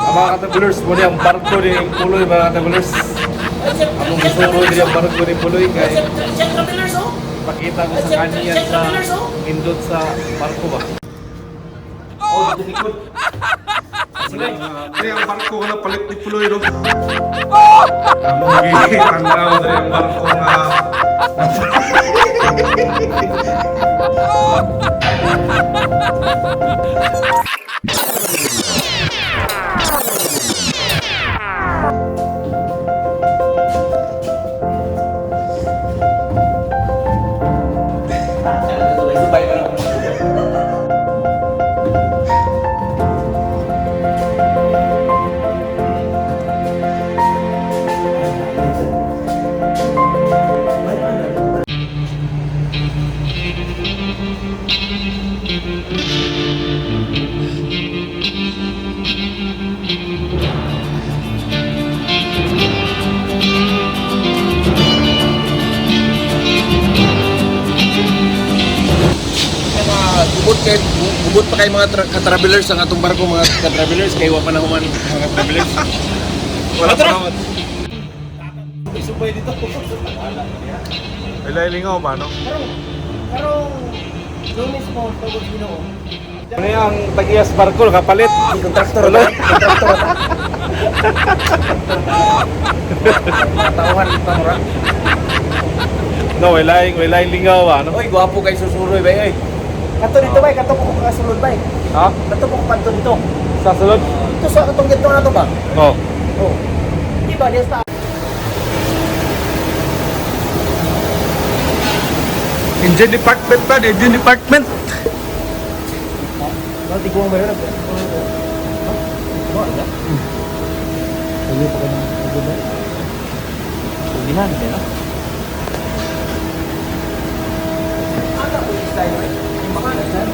Ang mga ka-travelers mo ang barko ni Puloy, mga ka-travelers. Among gisuro ni ang barko ni Puloy kay Check travelers oh. pakita ko sa kaniya sa indot sa barko ba. Oh, dito likod. Ini ang barko nga palit ni Puloy ro. Among gitanaw diri ang barko nga. Subay pa lang. Mga gubot kay gubot pa kay mga ka-travelers ang atong barko, mga ka-travelers, kay wa pa na human mga ka-travelers. Wala pa naman. Isubay dito. Ilay lingaw ba no? Karong Lunes mo tugod Ginoo. Ano yung tagiyas barko kapalit? Kontraktor ba? Kontraktor. Tauhan pa mo ra. No, walay lingaw ba no? Oy, gwapo kay susuroy bay oy. Kato dito bay, kato po ko kasulod bay. Ha? Kato po ko kadto dito. Sa sulod? Ito sa katong gitna na to ba? Oh. Oh. Di ba diya sa Engine department ba? Engine department. No, tiguang ba yun? Tiguang ba? Tuloy pa kayo ng ba? Tulihan ba no? Aga po yung style eh. Yung makina dyan.